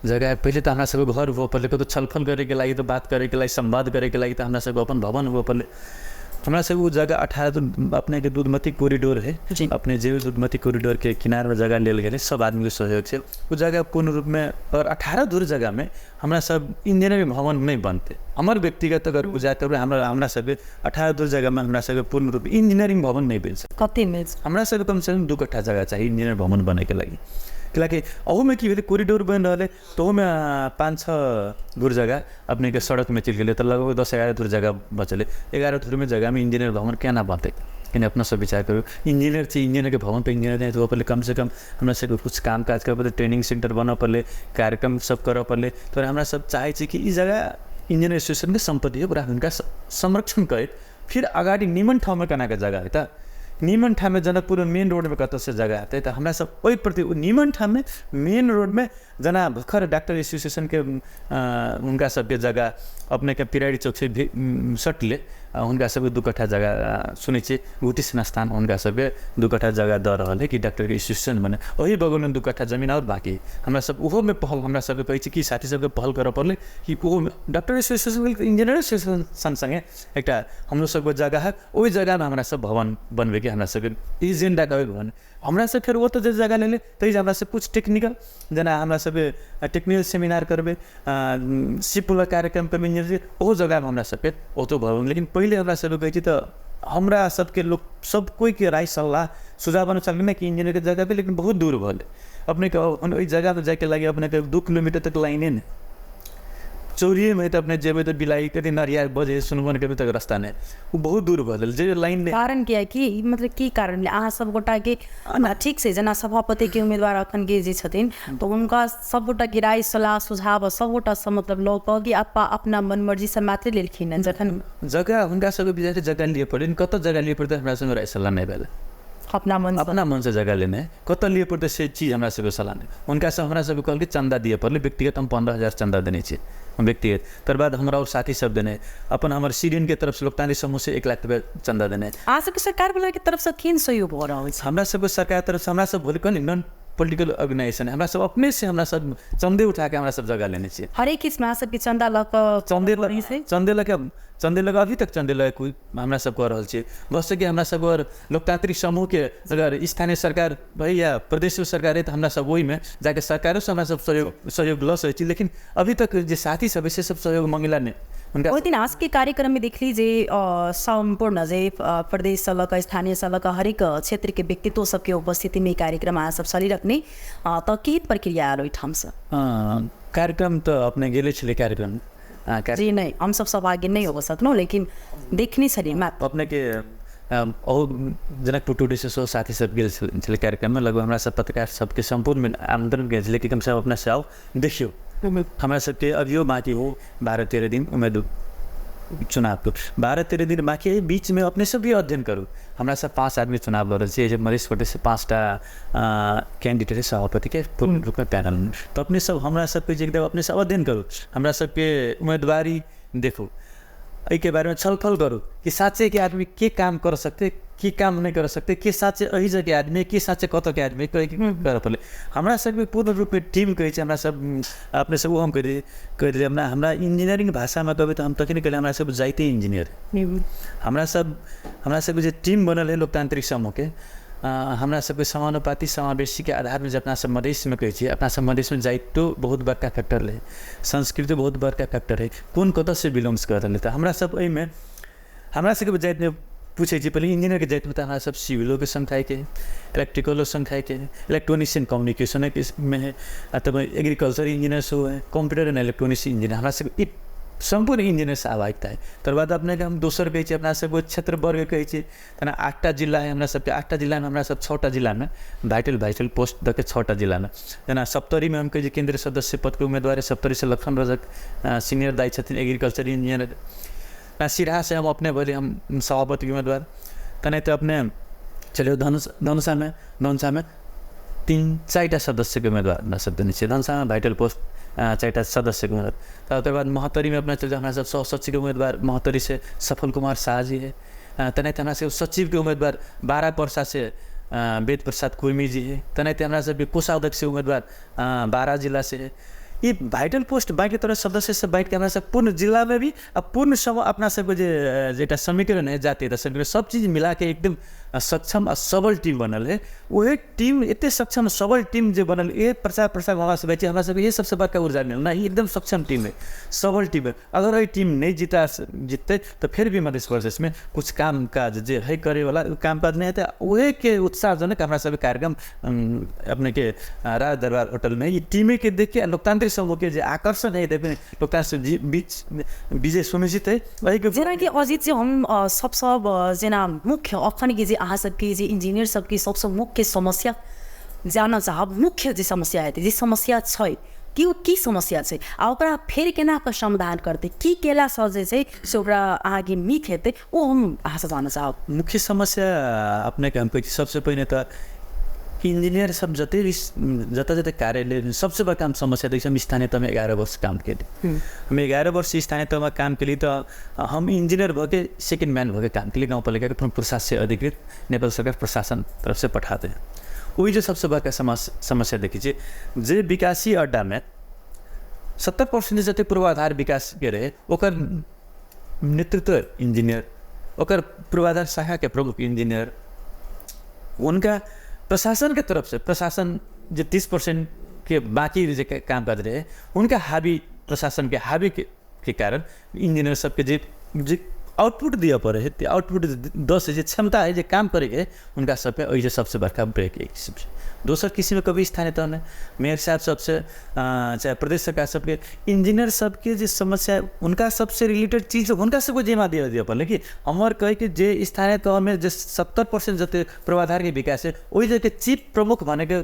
जग्गा पहिले तऽ हमरा सबके घर हुअ पड़लै, कतौ छलफल करैके लागि तऽ बात करैके लागि संवाद करैके लागि तऽ हमरा सबके अपन भवन हुअ पड़लै। हमरा सब उ जगह 18 धुर अपने के दूधमती कॉरिडोर है, अपने जे दूधमती कॉरिडोर के किनारमे जगह लेल गेलै, सब आदमीके सहयोग से उ जगह पूर्ण रूपमे। और 18 धुर जगहमे हमरा सब इंजीनियरिंग भवन नहि बनतै। हमर व्यक्तिगत अगर बुझाए तऽ हमरा हमरा सबके 18 धुर जगहमे हमरा सबके पूर्ण रूप इंजीनियरिंग भवन नहि बनि सकत। कते मिल हमरा सबके कमसँ कम 2 कट्ठा जगह चाही इंजीनियर भवन बनैके लागि। कियाकि अहूमे की भेलै कॉरिडोर बनि रहलै तऽ ओहूमे 5-6 धुर जगह अपनेके सड़कमे चलि गेलै तऽ लगभग 10-11 धुर जगह बचलै। 11 धुरमे जगहमे इंजीनियर भवन केना बनतै, कनि अपना सब विचार करू। इंजीनियर छी, इंजीनियरके भवन तऽ इंजीनियर नहि हुअ पड़लै, कमसँ कम हमरा सबके कुछ काम काज करऽ पड़लै, ट्रेनिंग सेंटर बनऽ पड़लै, कार्यक्रम सब करऽ पड़लै। तऽ हमरा सब चाहै छी कि ई जगह इंजीनियर एसोसिएशनके सम्पत्ति हो, ओकरा हुनका संरक्षण करैत फिर अगाडि निमन ठाउँमा केनाके जगह है त। नीमन ठाममे जनकपुर मेन रोडमे कतऽसँ जगह हेतै, तऽ हमरा सब ओहि प्रति नीमन ठाममे मेन रोडमे जेना भर्खर डॉक्टर एसोसिएशनके हुनका सबके जगह अपनेके पिरारी चौक से सटले हुनका सबके 2 कट्ठा जगह सुनै छियै गुटी स्थान हुनका सबके 2 कट्ठा जगह दऽ रहल है कि डॉक्टरके एसोसिएशन बने, ओही बगलमे 2 कट्ठा जमीन आओर बाँकी हमरा सब ओहोमे पहल हमरा सबके कहै छी कि साथी सबके पहल करऽ पड़लै कि ओहोमे डॉक्टर एसोसिएशन इंजीनियर एसोसिएशन सँगे एकटा हमरो सबके जगह है, ओहि जगहमे हमरा सब भवन बनबैके हमरा सबके एजेंडा कहबै भवन। हमरा सब फेर ओतऽ जे जगह लेले ताहि हमरा सब कुछ टेक्निकल जेना हमरा सबके टेक्निकल सेमिनार करबै, सिपवला कार्यक्रम करबै इंजीनियर, ओहो जगहमे हमरा सबके ओतऽ भवन। लेकिन पहिले हमरा सबके कहै छी तऽ हमरा सबके लोक सब कोइके राय सल्लाह सुझाव अनुसार नहि कि इंजीनियरके जगह पे, लेकिन बहुत दूर भऽ गेलै अपनेके ओहि जगहमे जाइके लागि अपनेके 2 किलोमीटर तक लाइने नहि, चौरिएमे तऽ अपने जेबै तऽ बिलाइ कति नरिया बजे सुनबो नहि करबै तक रास्ता नहि, ओ बहुत दूर भऽ गेल जे लाइन नहि। कारण किया कि मतलब की कारण अहाँ सब गोटाके ठीक छै, जेना सभापतिके उम्मीदवार अखनके जे छथिन तऽ हुनका सब गोटाके राय सलाह सुझाव सब गोटासँ मतलब लऽ कऽ कि अपना मन मर्जीसँ मात्रे लेलखिन हँ। जखन जगह हुनका सबके विचार जगह लिअ पड़ै, कतऽ जगह लिअ पड़तै हमरा सबके राय सल्लाह नहि भेलै, अपना मनसँ जगह लेने कतऽ लिअ पड़तै से चीज हमरा सबके सलाह नहि। हुनकासँ हमरा सबके कहलकै चन्दा दिअ पड़लै, व्यक्तिगत हम 15,000 चन्दा देने छी व्यक्तिगत, तकर बाद हमरा आओर साथी सब देने, अपन हमर सीरियनके तरफसँ लोकतांत्रिक समूहसँ 1 लाख रुपया चन्दा देने। अहाँ सबके सरकार के तरफसँ केहन सहयोग भऽ रहल छै? हमरा सबके सरकार तरफसँ हमरा सब भोलि कहली नॉन पोलिटिकल ऑर्गेनाइजेशन, हमरा सब अपने से हमरा सब चन्दे उठाके हमरा सब जगह लेने छियै। हरेक किसिम अहाँ सबके चन्दा लऽ कऽ चन्दे लऽ कऽ अभी तक चन्दे लऽ कऽ हमरा सब कऽ रहल छियै। बस कि हमरा सब लोकतांत्रिक समूहके अगर स्थानीय सरकार भए या प्रदेश सरकार है तऽ हमरा सब ओहिमे जाके सरकारोसँ हमरा सब सहयोग लऽ सकै छी, लेकिन अभी तक जे साथी सब है से सब सहयोग मंगला नहि। हुनका ओहि दिन अहाँ कार्यक्रममे देखली जे सम्पूर्ण जे प्रदेशसँ लऽ कऽ स्थानीयसँ लऽ कऽ हरेक क्षेत्रके व्यक्तित्व सबके उपस्थितिमे कार्यक्रम अहाँ सब चलिरखने, तऽ की प्रक्रिया आयल ओहिठामसँ? कार्यक्रम तऽ अपने गेले छलै कार्यक्रम जी नहि, हम सब सौभाग्य नहि हो सकलहुँ, लेकिन देखने छलियै अपनेके और जनकपुर टुडे से साथी सब गेल छलै कार्यक्रममे, लगभग हमरा सब पत्रकार सबके सम्पूर्ण आमंत्रण गेल छलै कि कमसँ कम अपना से आउ देखियौ। हमरा सबके अभियो बाँकी हो 12-13 दिन उम्मीद चुनावके, 12-13 दिन बाँकी है, बीचमे अपने सब भी अध्ययन करू। हमरा सब 5 आदमी चुनाव लड़ रहल छियै, मधेश प्रदेशसँ 5टा कैंडिडेट है सभापतिके पूर्ण रूपमे पैनल, तऽ अपने सब हमरा सबके जे एकदम अपने सब अध्ययन करू, हमरा सबके उम्मीदवारी देखू, एहिके बारेमे छलफल करू कि साँच्चैके आदमी के काम कर सकते के काम नहि कर सकते, के साँच्चै एहि जगहके आदमी के साँच्चै कतऽके आदमी करऽ पड़लै। हमरा सबके पूर्ण रूपमे टीम कहै छै, हमरा सब अपने सब ओ हम कहि दियै हमरा हमरा इन्जिनियरिंग भाषामे कहबै तऽ हम तखने कहलियै हमरा सब जाइते इन्जिनियर। हमरा सबके जे टीम बनल है लोकतांत्रिक समूहके, हमरा सबके समानुपाती समावेशीके आधारमे जे अपना सब मधेशमे कहै छियै, अपना सब मधेशमे जाइतो बहुत बड़का फैक्टर रहै, संस्कृति बहुत बड़का फैक्टर है, कोन कतऽसँ बिलोंग्स कर रहलै। तऽ हमरा सब एहिमे हमरा सबके जातिमे पूछै छी पहिले इन्जिनियरके जातिमे तऽ हमरा सब सिविलोके संख्याके है, इलेक्ट्रिकलो संख्याके है, इलेक्ट्रॉनिक्स एंड कम्युनिकेशनमे है, तब एग्रीकल्चर इंजीनियर सेहो है, कम्प्यूटर एंड इलेक्ट्रॉनिक्स इंजीनियर, हमरा सबके सम्पूर्ण इंजीनियर से आबाइता है। तकर बाद अपनेके हम दोसर कहै छी अपना सबके क्षेत्र वर्ग कहै छी, तेना 8टा जिला है हमरा सबके, 8टा जिलामे हमरा सब 6टा जिलामे भाइटल भाइटल पोस्ट दऽ के 6टा जिलामे, जेना सप्तरीमे हम कहै छी केन्द्रीय सदस्य पदके उम्मीदवार है, सप्तरीसँ लखन रजक सीनियर दाइ छथिन एग्रीकल्चर इंजीनियर, सिरहासँ हम अपने भेलै हम सभापतिके उम्मीदवार। तेनाहिते अपने चलियौ धनुषामे, धनुषामे 3-4टा सदस्यके उम्मीदवार अपना सब देने छियै, धनुषामे भाइटल पोस्ट 4टा सदस्यके उम्मीदवार। तकर बाद महोत्तरीमे अपना चलि जाउ हमरा सब सह सचिवके उम्मीदवार महोत्तरीसँ सफल कुमार शाह जी है। तेनाहिते हमरा सबके सचिवके उम्मीदवार 12 पर्सासँ वेद प्रसाद कुर्मी जी है। तेनाहिते हमरा सबके कोषाध्यक्ष उम्मीदवार 12 जिलासँ है। ये भाइटल पोस्ट बाँटि तरह सदस्य सब बाँटिके हमरा सब पूर्ण जिलामे भी आ पूर्ण सब अपना सबके जे एकटा समीकरण है जातीय समीकरण सब चीज मिलाके एकदम सक्षम आ सबल टीम बनल है। वही टीम एते सक्षम सबल टीम जे बनल ये प्रचार प्रसार हमरा सब छै, हमरा सबके ये सबसे बड़का ऊर्जा मिलल ना, एकदम सक्षम टीम है, सबल टीम है। अगर एहि टीम नहीं जीतते तो फिर भी मधेश प्रदेशमे कुछ काम काज जे है करेवाला काम काज नहीं हेतै। वही के उत्साहजनक हमरा सबके कार्यक्रम अपने के राज दरबार होटल में ये टीमे के देख के लोकतांत्रिक समूह के जे आकर्षण है देखे लोकतांत्रिक बीच विजय सुनिश्चित है। जेनाकि अजित जी हम सबसँ जेना मुख्य अखन के जे अहाँ सबके जे इंजीनियर सबके सबसँ मुख्य समस्या जानऽ चाहब, मुख्य जे समस्या हेतै जे समस्या छै कि ओ की समस्या छै आ ओकरा फेर केना कऽ समाधान करतै, की केलासँ जे छै से ओकरा अहाँके नीक हेतै, ओ हम अहाँसँ जानऽ चाहब। मुख्य समस्या अपनेके हम कहै छी, सबसँ पहिने तऽ इंजीनियर सब जते भी जतऽ जते कार्यालय सबसे बड़का हम समस्या देखै छी। हम स्थानीय तहमे 11 वर्ष काम केली, हम 11 वर्ष स्थानीय तहमा काम केली तऽ हम इंजीनियर भऽ के सेकेंड मैन भऽ के काम केली। गाउँपालिकाके प्रमुख प्रशासन अधिकृत नेपाल सरकार प्रशासन तरफ से पठा दे। ओहि जे सबसे बड़का समस्या देखै छी जे विकासी अड्डामे 70% जते पूर्वाधार विकास के रहे ओकर नेतृत्व इंजीनियर, ओकर पूर्वाधार शाखाके प्रमुख इंजीनियर, उनका प्रशासन के तरफ से प्रशासन जे 30% के बाकी जे काम काज रहे उनका हावी प्रशासन के हावी के कारण इंजीनियर सबके जे जे आउटपुट दिअ पड़े है, आउटपुट 10 जे क्षमता है जे काम करेके उनका सबके ओहि जे सबसे बड़का ब्रेक एक किसिम से। दोसर किसिममे कभी स्थानीय तहमे मेयर साहब सबसे चाहे प्रदेश सरकार सबके इंजीनियर सबके जे समस्या उनका सबसे रिलेटेड चीज हुनका सबके जिम्मा दिअ दिअ पड़लै कि हमर कहै कि जे स्थानीय तहमे जे 70% जते पूर्वाधारके विकास है ओहि जगह चीफ प्रमुख भनेको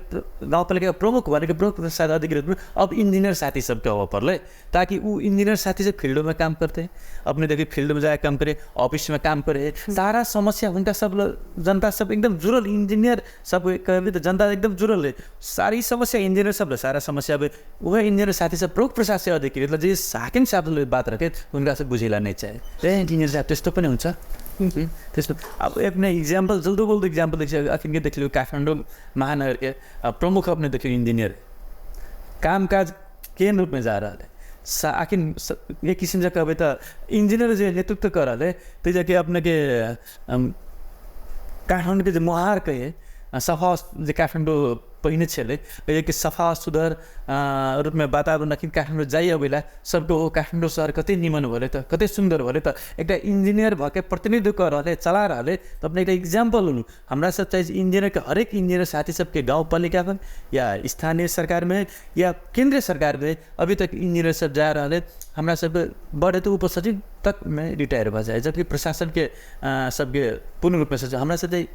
गाउँपालिका प्रमुख भनेको प्रमुख प्रसाद अधिकृत अब इंजीनियर साथी सबके होबऽ पड़लै, ताकि ऊ इंजीनियर साथी सब फील्डोमे काम करते, अपने देखिए फील्डमे जाके काम करे, ऑफिसमे काम करे, सारा समस्या हुनका सब जनता सब एकदम जुड़ल, इंजीनियर सब कहबे तऽ जनता एकदम जुड़ल है, सारी समस्या इंजीनियर सब सारा समस्या अब वह इंजीनियर साथी सब प्रमुख प्रशासन अधिकृत जे हाकिम साहबले बात रखे उनका सब बुझेला नहीं चाहे ए इंजीनियर साहब त्यस्तो पनि हुन्छ त्यस्तो। अब अपने इक्जाम्पल जल्दो बोल्दो इक्जाम्पल देखियो, अखन देखियो काठमाडौँ महानगरके प्रमुख अपने देखियो इंजीनियर कामकाज केहन रूपमे जा रहल है, आखिर एक किसिम से कहबै तऽ इंजीनियर जे नेतृत्व कर रहल है ताहि जाके अपनेके काठमाडौँके जे मोहार कहे सफा जे काठमाडौँ पहिने छलै ओहि सफा सुधर रूपमे वातावरण अखन काठमाडौँ जाइ अबैला सबके हो काठमाडौँ सहर कते निमन भलै त कते सुन्दर भलै त एकटा इंजीनियर भके प्रतिनिधित्व कर रहलै चला रहलै त अपने एकटा इक्जाम्पल हुनु। हमरा सब चाहे इंजीनियरके हरेक इंजीनियर साथी सबके गाउँपालिकामा या स्थानीय सरकारमे या केन्द्रीय सरकारमे अभी तक इंजीनियर सब जा रहलै हमरा सब बढे त उपसचिव तकमे रिटायर भऽ जाए, जबकि प्रशासनके सबके पूर्ण रूपमे सचिव। हमरा सब चाहिँ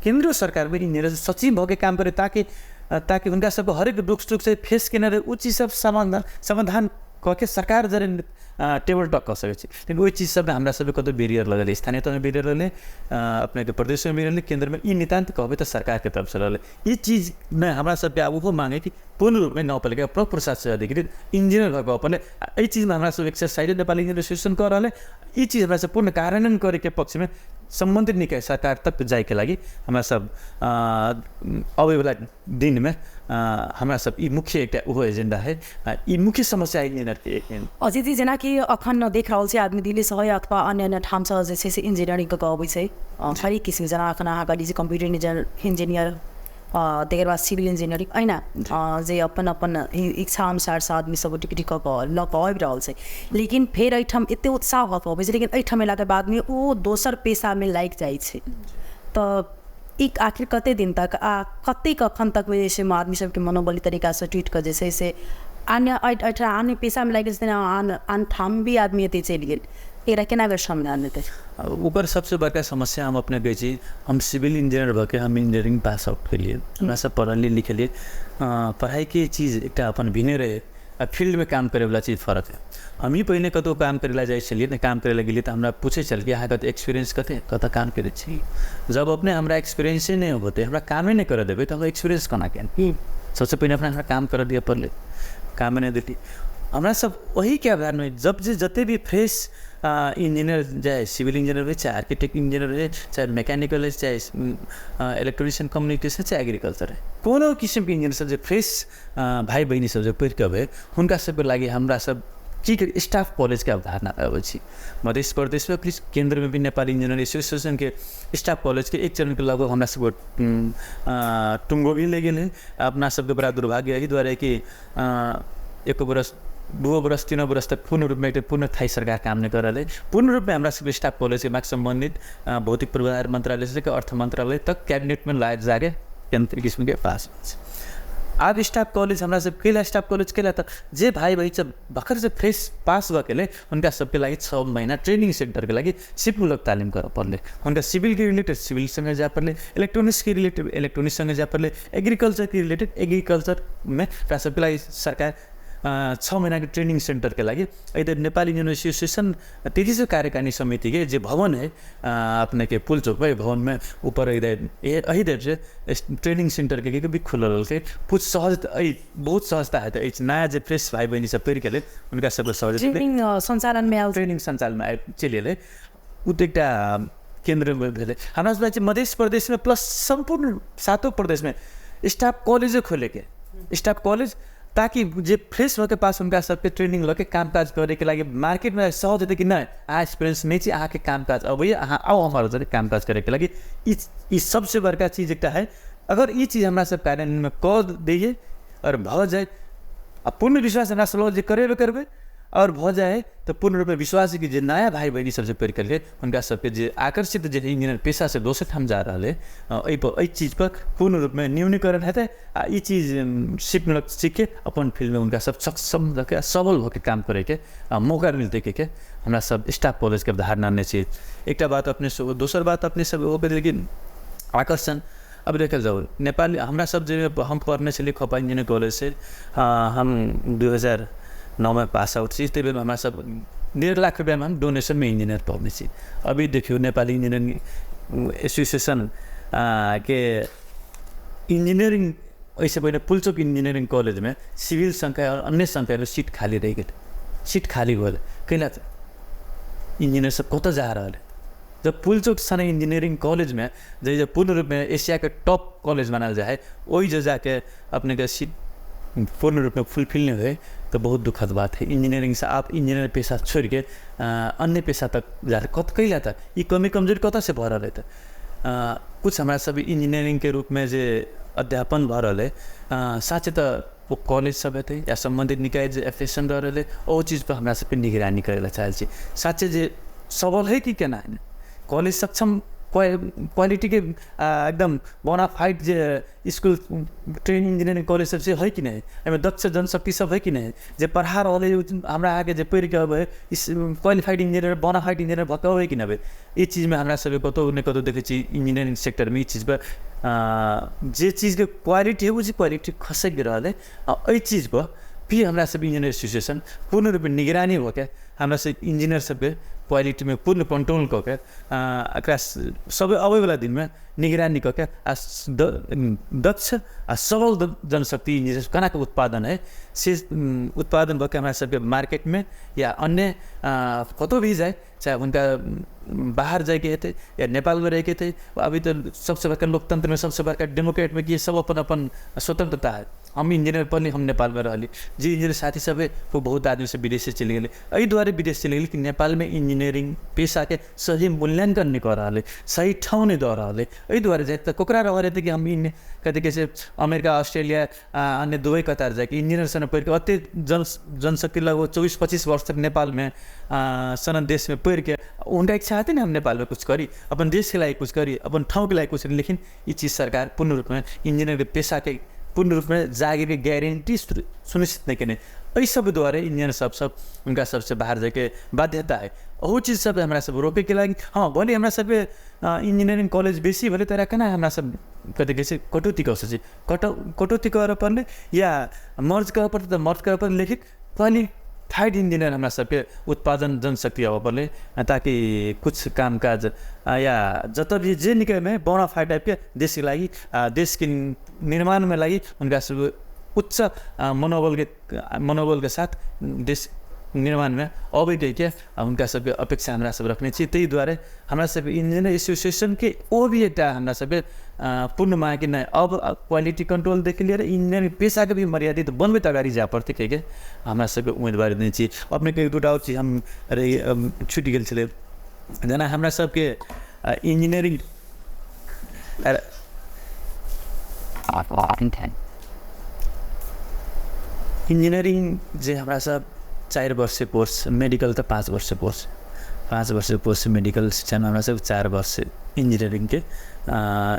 केन्द्रीय सरकारमे इंजीनियर सचिव भऽ के काम करे ताकि ताकि हुनका सबके हरेक दुःख सुख से फेस केने रहे उ चीज सब समाधान कऽ के सरकार जरे टेबल टक कऽ सकै छै। लेकिन ओहि चीज सबमे हमरा सबके कतौ बैरियर लगल, स्थानीय तहमे बैरियर लगलै, अपनेके प्रदेशमे बैरियर लगलै, केन्द्रमे ई नितान्त कहबै तऽ सरकारके तरफसँ लगलै। ई चीजमे हमरा सबके आब ओहो माँगे कि पूर्ण रूपमे गाउँपालिका प्रमुख प्रशासन अधिकृत इन्जिनियर भऽ कऽ अपन एहि चीजमे हमरा सब एक्सरसाइज नेपाल इन्जिनियर एसोसिएसन कऽ रहल है, ई चीज हमरा सब पूर्ण कार्यान्वयन करैके पक्षमे सम्बन्धित निकाय सरकार तक जाइके लागि हमरा सब अबैवला दिनमे हमरा सब ई मुख्य एकटा ओहो एजेंडा है, ई मुख्य समस्या इंजीनियरके। अजित जेनाकि अखन देख रहल छै आदमी दिल्लीसँ होइ अथवा अन्य अन्य ठामसँ जे छै से इन्जिनियरिंग कऽ कऽ अबै छै हरेक किसिम, जेना अखन अहाँ कहली जे कम्प्यूटर इन्जिनियर, तकर बाद सिविल इन्जिनियरिंग एहिना जे अपन अपन इच्छा अनुसारसँ आदमी सब डिग्री कऽ कऽ लऽ कऽ आबि रहल छै, लेकिन फेर एहिठाम एतेक उत्साह भऽ कऽ अबै छै लेकिन एहिठाम अयलाके बादमे ओ दोसर पेशामे लागि जाइ छै, तऽ ई आखिर कते दिन तक आ कतेक अखन तक जे छै आदमी सबके मनोबल तरीकासँ टूटि कऽ जे छै से अन्य एहिठाम अन्य पेशामे लागि जाइ छै, आन आन ठाम भी आदमी एते चलि गेल, एकरा केना कऽ समाधान हेतै? ओकर सबसे बड़का समस्या हम अपने कहै छी, हम सिविल इंजीनियर भऽ के हम इंजीनियरिंग पास आउट केलियै, हमरा सब पढ़लियै लिखलियै, पढ़ाइके चीज एकटा अपन भिने रहे आ फील्डमे काम करैवला चीज फरक है। हमही पहिने कतहु काम करै लए जाइ छलियै ने, काम करै लए गेलियै तऽ हमरा पूछै छल कि अहाँके एक्सपीरियंस कते, कतऽ काम करै छी। जब अपने हमरा एक्सपीरियंसे नहि होतै, हमरा कामे नहि करऽ देबै तऽ हमरा एक्सपीरियंस कोना केना? सबसँ पहिने अपना हमरा काम करऽ दिअ पड़लै, कामे नहि देली। हमरा सब ओहिके आधारमे जब जे जते भी फ्रेश इंजीनियर, चाहे सिविल इंजीनियर होइ, चाहे आर्किटेक्ट इंजीनियर होइ, चाहे मैकेनिकल होइ, चाहे इलेक्ट्रिशियन कम्युनिकेशन, चाहे एग्रीकल्चर होइ, कोनो किसिमके इंजीनियर सब जे फ्रेश भाइ बहिनी सब जे पढ़ि कऽ अबै हुनका सबके लागि हमरा सब की करी स्टाफ कॉलेजके अवधारणा अबै छी। मध्य प्रदेशमे प्लिज केन्द्रमे भी नेपाल इंजीनियर एसोसिएशनके स्टाफ कॉलेजके एक चरणके लगभग हमरा सबके टुङ्गो भी लागि गेल है। अपना सबके बड़ा दुर्भाग्य एहि दुआरे कि एको बरस 2 बरस 3 बरस तक पूर्ण रूपमे एकटा पूर्ण थाई सरकार काम नहि कऽ रहल है। पूर्ण रूपमे हमरा सबके स्टाफ कॉलेजके माग सम्बन्धित भौतिक पूर्वाधार मन्त्रालयसँ लऽ कऽ अर्थ मन्त्रालय तक कैबिनेटमे लायक जाके केन्द्रीय किसिमके पास हुन्छ। आब स्टाफ कॉलेज हमरा सब कैला स्टाफ कॉलेज कैला तऽ जे भाइ बहिन सब भर्खर से फ्रेश पास भऽ गेलै हुनका सबके लागि 6 महिना ट्रेनिङ सेन्टरके लागि सिपमूलक तालिम करऽ पड़लै। हुनका सिविलके रिलेटेड सिविलसँग जाय पड़लै, इलेक्ट्रोनिक्सके रिलेटेड इलेक्ट्रोनिक्ससँग जाय पड़लै, एग्रीकल्चरके रिलेटेड एग्रीकल्चरमे ओकरा सबके लागि सरकार 6 महीना के ट्रेनिंग सेंटर के लागि इधर नेपाल इंजीनियर एसोसिएशन तेजी कार्यकारिणी समिति के जो भवन है अपने के पुल चौक पर भवन में ऊपर इधर एही से ट्रेनिंग सेंटर के भी खुलल के कुछ सहज बहुत सहजता है। तो नया जे फ्रेश भाई बहनी सब पढ़ि के उनका सब सहज ट्रेनिंग संचालन में आयल, ट्रेनिंग संचालन में चलि एलै। ओ तऽ एकटा केन्द्र भेलै। हमरा सब मध्य प्रदेशमे प्लस सम्पूर्ण सातों प्रदेशमे स्टाफ कॉलेजो खोलेके, स्टाफ कॉलेज, ताकि जे फ्रेश भऽ के पास हुनका सबके ट्रेनिंग लऽ के काम काज करैके लागि मार्केटमे सहज हेतै कि नहि अहाँ एक्सपीरियंस नहि छी, अहाँके काम काज अबैए, अहाँ आउ हमर जरे काम काज करैके लागि। ई सबसे बड़का चीज एकटा है। अगर ई चीज हमरा सब कार्यान्वयनमे कऽ दैयै आओर भऽ जाए, आ पूर्ण विश्वास हमरा सब जे करेबे करबै और भऽ जाए तऽ पूर्ण रूपमे विश्वास है कि जे नया भाई बहिनी सबसे पढ़ि के हुनका सबके जे आकर्षित जे इंजीनियर पेशा से दोसर ठाम जा रहल है, एहि चीज पर पूर्ण रूपमे न्यूनीकरण हेतै आ ई चीज सीख के अपन फील्डमे हुनका सब सक्षम रह के सबल होके काम करैके मौका मिलतै के हमरा सब स्टाफ कॉलेजके अवधारणा नहि छै। एकटा बात अपने सब, दोसर बात अपने सब ओ भेलै कि आकर्षण। अब देखल जाउ नेपाली हमरा सब जे हम पढ़ने छलियै खपा इंजीनियर कॉलेज से, हम 2009 में पास आउट छी, ताहि बेर हमरा सब 1.5 लाख रुपैआमे हम डोनेशनमे इंजीनियर पढ़ने छी। अभी देखियौ नेपाली इंजीनियरिंग एसोसिएशन के इंजीनियरिंग एहिसँ पहिने पुलचोक इंजीनियरिंग कॉलेजमे सिविल संकाय और अन्य संकायमे सीट खाली रहि गेल, सीट खाली भेल। कैला इंजीनियर सब कतऽ जा रहल है? जब पुलचोक सन इंजीनियरिंग कॉलेजमे जे पूर्ण रूपमे एशियाके टॉप कॉलेज मानल जाइ है, ओहि जे जाके अपनेके सीट पूर्ण रूपमे फुलफिल नहीं हुए तो बहुत दुखद बात है। इंजीनियरिंग से आप इंजीनियर पेशा छोड़ के अन्य पेशा तक जा कत कैला तक ई कमी कमजोरी कतऽ से भऽ रहल है? तऽ कुछ हमरा सब इंजीनियरिंग के रूप में जे अध्यापन भऽ रहल है, साँचे तऽ ओ कॉलेज सब हेतै या सम्बन्धित निकाय जे एफएसन रह रहल है, ओ चीज पर हमरा सबके निगरानी करै लए चाहै छी। साँचे जे सबल है कि केना है, कॉलेज सक्षम क्वालिटी के एकदम बोनाफाइड जे स्कूल ट्रेनिंग इंजीनियरिंग कॉलेज सब से है कि नहीं, एहिमे दक्ष जनशक्ति सब है कि नहीं, जे पढ़ा रहल है हमरा अहाँके जे पढ़ि के अबै इस क्वालिफाइड इंजीनियर बोनाफाइड इंजीनियर भऽ के अबै कि नहि अबै, ई चीजमे हमरा सबके कतहु ने कतहु देखै छी इंजीनियरिंग सेक्टरमे ई चीजपर जे चीजके क्वालिटी है ओ चीज क्वालिटी खसकि रहल है। आ एहि चीजपर फिर हमरा सब इंजीनियर एसोसिएशन पूर्ण रूपमे निगरानी भऽ के हमरा सब इंजीनियर सबके क्वालिटीमे पूर्ण कंट्रोल कऽ के एकरा सब अबैवला दिनमे निगरानी कऽ के आ दक्ष आ सबल जनशक्ति इंजीनियर केना के उत्पादन है से उत्पादन भऽ के हमरा सबके मार्केटमे या अन्य कतहु भी जाए, चाहे हुनका बाहर जाइके हेतै या नेपालमे रहैके हेतै। अभी तऽ सबसँ बड़का लोकतन्त्रमे सबसँ बड़का डेमोक्रेटमे कि सब अपन अपन स्वतन्त्रता है। हम इंजीनियर पढ़ली, हम नेपालमे रहली, जे इंजीनियर साथी सब है वो बहुत आदमी सब विदेश चलि गेलै। एहि दुआरे विदेश चलि गेलै कि नेपालमे इंजीनियरिंग पेशाके सही मूल्याङ्कन नहि कऽ रहल है, सही ठाउँ नहि दऽ रहल है। एहि दुआरे जाए तऽ ककरा रहल हेतै कि हम कथी कहै छै अमेरिका ऑस्ट्रेलिया अन्य दुबई कतार जाइके इंजीनियर सन पढ़िके ओतेक जनशक्ति लगभग 24-25 वर्ष तक नेपालमे सन देशमे पढ़िके हुनका इच्छा हेतै ने हम नेपालमे कुछ करी, अपन देशके लागि कुछ करी, अपन ठाउँके लागि कुछ करी। लेकिन ई चीज सरकार पूर्ण रूपमे इंजीनियरके पेशाके पूर्ण रूपमे जागिरके गारंटी सुनिश्चित नहि केने, एहि सब दुआरे इंजीनियर सब सब हुनका सबसे बाहर जाइके बाध्यता है। ओहो चीज सब हमरा सब रोकैके लागि। हाँ भले हमरा सबके इंजीनियरिंग कॉलेज बेसी भेलै तर केना हमरा सब कथी कहै छै कटौती कऽ सकै छी, कटौती करऽ पड़लै या मर्ज करऽ पड़तै तऽ मर्ज करऽ पड़लै, लेकिन क्वालिफाइड इंजीनियर हमरा सबके उत्पादन जनशक्ति आबऽ पड़लै ताकि कुछ काम काज या जतऽ भी जे निकायमे बोनाफाइड टाइपके देशके लागि देशके निर्माणमे लागि हुनका सब उच्च मनोबलके साथ देश निर्माणमे अबै के हुनका सबके अपेक्षा हमरा सब रखने छी। ताहि दुआरे हमरा सबके इंजीनियर एसोसिएशनके ओ भी एकटा हमरा सबके पूर्ण मांग कि नहि अब क्वालिटी कंट्रोल देखि लिएर इंजीनियरिंग पेशाके भी मर्यादित बनबैत अगाडि जाए पड़तै कहिके हमरा सबके उम्मीदवारी देने छी। अपनेके एक दूटा और चीज हम छुटि गेल छलै, जेना हमरा सबके इंजीनियरिंग इंजीनियरिंग जे हमरा सब 4 वर्ष कोर्स, मेडिकल तऽ 5 वर्ष कोर्स, 5 वर्ष कोर्स मेडिकल शिक्षामे हमरा सब 4 वर्ष इंजीनियरिंगके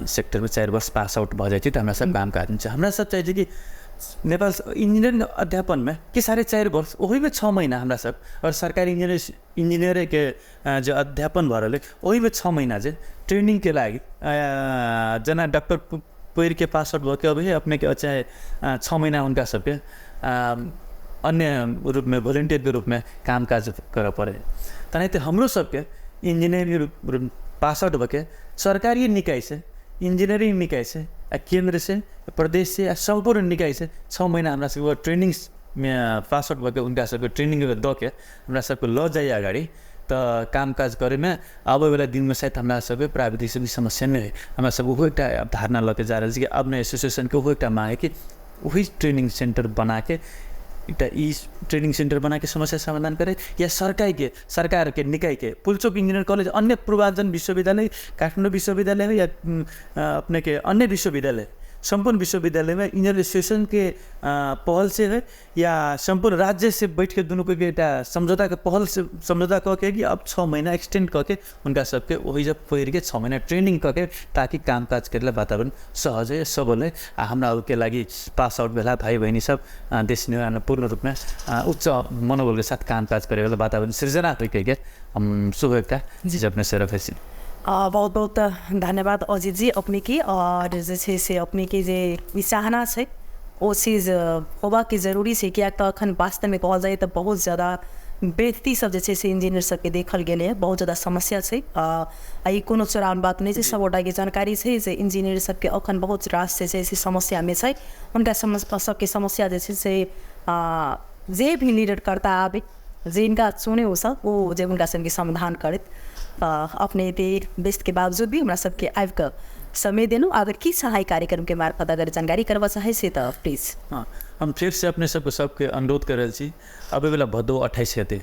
सेक्टरमे 4 वर्ष पास आउट भऽ जाइ छै तऽ हमरा सब काम काज छै। हमरा सब चाहै छै कि नेपाल इंजीनियरिंग अध्यापनमे कि 4.5 वर्ष ओहिमे 6 महीना हमरा सब और सरकारी इंजीनियरके जे अध्यापन भऽ रहल है ओहिमे 6 महीना जे ट्रेनिंगके लागि जेना डॉक्टर पढ़िके पास आउट भऽ के अबै है अपनेके चाहे 6 महीना हुनका सबके अन्य रूपमे वोलेंटियरके रूपमे काम काज करऽ पड़े। तेनाहिते हमरो सबके इंजीनियरिंग पास आउट भऽके सरकारी निकाय से, इंजीनियरिंग निकाय से आ केन्द्र से, प्रदेश से आ सम्पूर्ण निकाय से 6 महीना हमरा सबके ट्रेनिंगमे पास आउट भऽके उनका सबके ट्रेनिंग दऽ के हमरा सबके लऽ जाइए अगाडि, तऽ काम काज करैमे आबैवला दिनमे शायद हमरा सबके प्राविधिक से भी समस्या नहि होइ। हमरा सब ओहो एकटा अवधारणा लऽ के जा रहल छी कि अब ने एसोसिएशनके ओहो एकटा माँग है कि वही ट्रेनिंग सेन्टर बनाके एकटा ई ट्रेनिंग सेन्टर बनाके समस्या समाधान करे या सरकारके निकायके पुलचोक इन्जिनियर कॉलेज, अन्य पूर्वाञ्चल विश्वविद्यालय, काठमाडौँ विश्वविद्यालय या अपनेके अन्य विश्वविद्यालय, सम्पूर्ण विश्वविद्यालयमे इंजीनियर एसोसिएशनके पहल से है या सम्पूर्ण राज्य से बैठ के दुनू के एकटा समझौताके पहल से समझौता कऽ के कि अब 6 महीना एक्सटेंड कऽ के हुनका सबके ओहि जब पढ़ि के 6 महीना ट्रेनिंग कऽ के ताकि काम काज करै वातावरण सहज है, सबल है आ हमरा के लागि पास आउट भेला भाइ बहिनी सब देश निर्माणमा पूर्ण रूपमे उच्च मनोबलके साथ काम काज करेवाला वातावरण सृजना होइ के हम शुभ एकटा चीज अपने से रखै छी। बहुत बहुत धन्यवाद अजित जी अपने की, और जे छै से अपने के जे ई चाहना छै ओ चीज होबाके जरूरी छै, किएक तऽ अखन वास्तवमे कहल जाय तऽ बहुत ज़्यादा व्यक्ति सब जे छै से इंजीनियर सबके देखल गेलै, बहुत ज़्यादा समस्या छै। आ ई कोनो चोराउन बात नहि छै, सबगोटाके जानकारी छै जे इंजीनियर सबके अखन बहुत रास जे छै से समस्यामे छै। हुनका सबके समस्या जे छै से जे भी लीडर करता आबे, जिनका चुने ओ सब ओ जे हुनका सबके समाधान करैत। अपने एते व्यस्तके बावजूद भी हमरा सबके आबिकऽ समय देलहुँ। अगर की चाहे कार्यक्रमके मार्फत अगर जानकारी करबऽ चाहै छी तऽ प्लीज। हाँ, हम फेरसँ अपने सबके सबके अनुरोध कर रहल छी, अबैवला भदौ 28 गते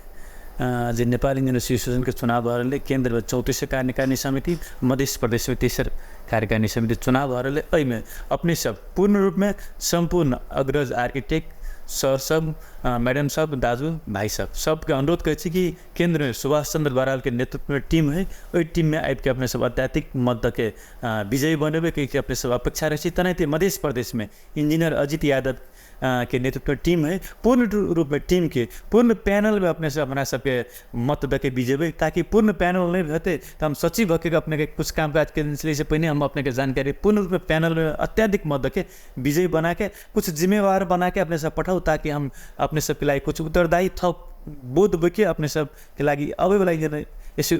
जे नेपाल इंजीनियर एसोसिएशनके चुनाव भऽ रहल है, केन्द्रमे 34 कार्यकारिणी समिति, मध्य प्रदेशमे 3 कार्यकारिणी समिति चुनाव भऽ रहल है। एहिमे अपने सब पूर्ण रूपमे सम्पूर्ण अग्रज आर्किटेक्ट सर सब, मैडम सब, दाजु भाइ सब सबके अनुरोध करै छी कि केन्द्रमे सुभाष चन्द्र बरालके नेतृत्वमे टीम है, ओहि टीममे आबिके अपने सब अत्याधिक मत दऽ के विजयी बनेबै के अपने सब अपेक्षा रहै छी। तेनाहिते मध्य प्रदेशमे इंजीनियर अजित यादव के नेतृत्वमे टीम है, पूर्ण रूपमे टीमके पूर्ण पैनलमे अपने सब हमरा सबके मत दऽ के विजेबै, ताकि पूर्ण पैनल नहि हेतै तऽ हम सचिव भऽ के अपनेके कुछ काम काज केने छलियै से पहिने हम अपनेके जानकारी पूर्ण रूपमे पैनलमे अत्याधिक मत दऽ के विजयी बनाके कुछ जिम्मेवार बनाके अपने सब पठाउ, ताकि हम अपने सबके लागि कुछ उत्तरदायी थप बोध बोके अपने सबके लागि अबैवला यसो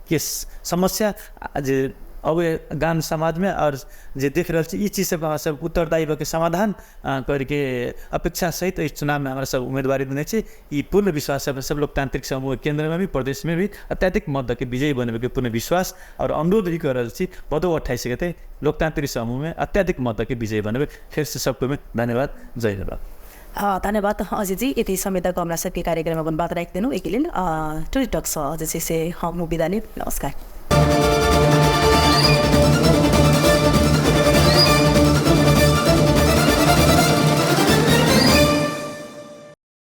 के समस्या जे अब गाम समाजमे और जे देख रहल छी ई चीज सब हमरा सब उत्तरदायी भऽ के समाधान करके अपेक्षा सहित एहि चुनावमे हमरा सब उम्मीदवारी देने छी। ई पूर्ण विश्वास है सब लोकतांत्रिक समूह केन्द्रमे भी प्रदेशमे भी अत्याधिक मत दऽ के विजयी बनबैके पूर्ण विश्वास और अनुरोध भी कर रहल छी। भदौ 28 गते लोकतांत्रिक समूहमे अत्याधिक मत दऽ के विजयी बनबै। फेरसँ सबकोमे धन्यवाद, जय नेपाल। धन्यवाद अजित जी, यति समय तक हमरा सबके कार्यक्रममा अपन बात राखि देलहुँ। एहिके लेल टुरी टक्स जे छै से हम विदा लेब। नमस्कार।